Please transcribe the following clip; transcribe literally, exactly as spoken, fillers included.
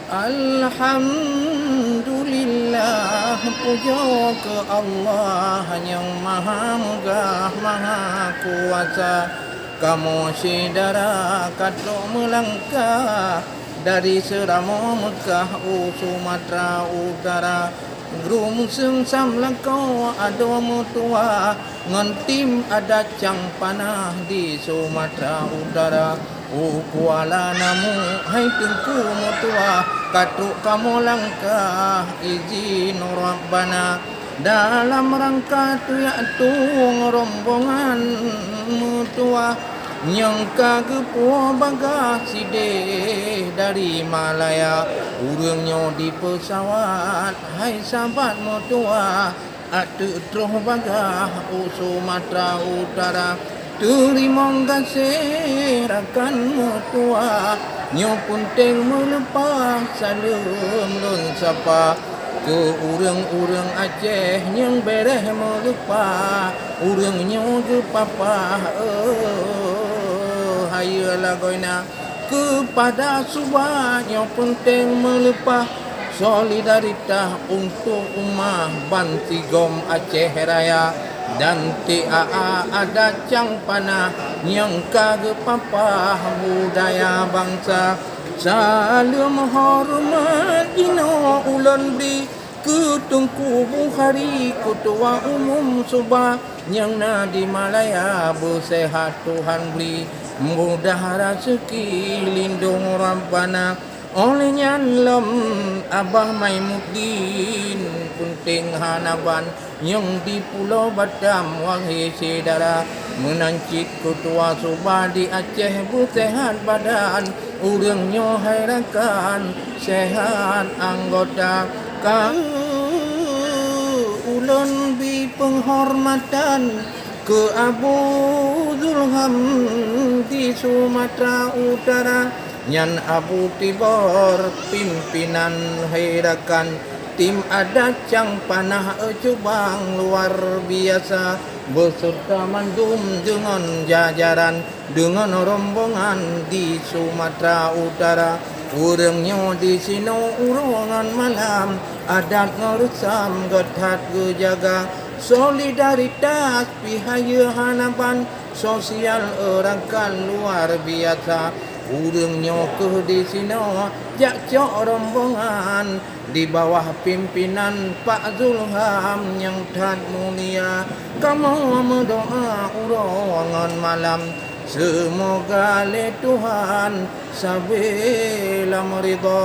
Alhamdulillah, pujoe keu Allah nyang Maha Meugah, Maha Kuasa. Kamoe syedara ka trok meulangkah dari Seuramoe Meukah u Sumatra Utara. Grum Seung Sam lakoe adoe meutuwah ngon tim adat Cang Panah di Sumatra Utara. U Kuala Namu hai Teungku meutuwah, ka trok kamoe langkah izin Rabbana. Dalam rangka tuyak tueng rombongan meutuwah nyang ka geupuwoe bagaih sideh dari Malaya. Ureuëng nyoe di peusawat hai sabat meutuwah, ateueh troh bagaih u Sumatra Utara. Teurimong gaséh rakan meutuwah, nyoe peunteng meuleupah saleuem lôn sapa keu ureuëng-ureuëng Aceh nyang béréh meuleupah ureuëng nyoe geupapah, eh, hayeue lagoina. Keupada suba nyoe peunteng meuleupah solidaritas untuk umat bansigom Aceh Raya dan T A A adat Cang Panah nyang ka geupapah budaya bansa. Saleuem horeumat jinoe ulôn bri keu Teungku Bukhari, keutua umum suba nyang na di Malaya, beuseuhat Tuhan bri, mudah raseuki lindong Rabbana. Óh lheueh nyan lom Abah Maimuddin, peunteng hana ban nyang di Pulo Batam, wahé syedara, meunan cit keutua suba di Aceh beuseuhat badan, ureuëng nyoe hai rakan seuhat anggota. Ka ulôn bi peunghormatan keu Abu Zulham di Sumatra Utara, nyan Abu Tibor pimpinan hai rakan tim adat Cang Panah, cubang luar biasa, beuseureuta mandum deungon jajaran, deungon rombongan di Sumatra Utara. Ureuëng nyoe di sinoe uroe ngon malam, adat ngon reusam göt that geujaga, solidaritas pih hayeue hana ban, sosial rakan luar biasa. Ureuëng nyoe keuh di sinoe jak cok rombongan, di bawah pimpinan Pak Zulham nyang that mulia. Kamoe meudoá uroe ngon malam, seumoga lé Tuhan sabe lam ridha.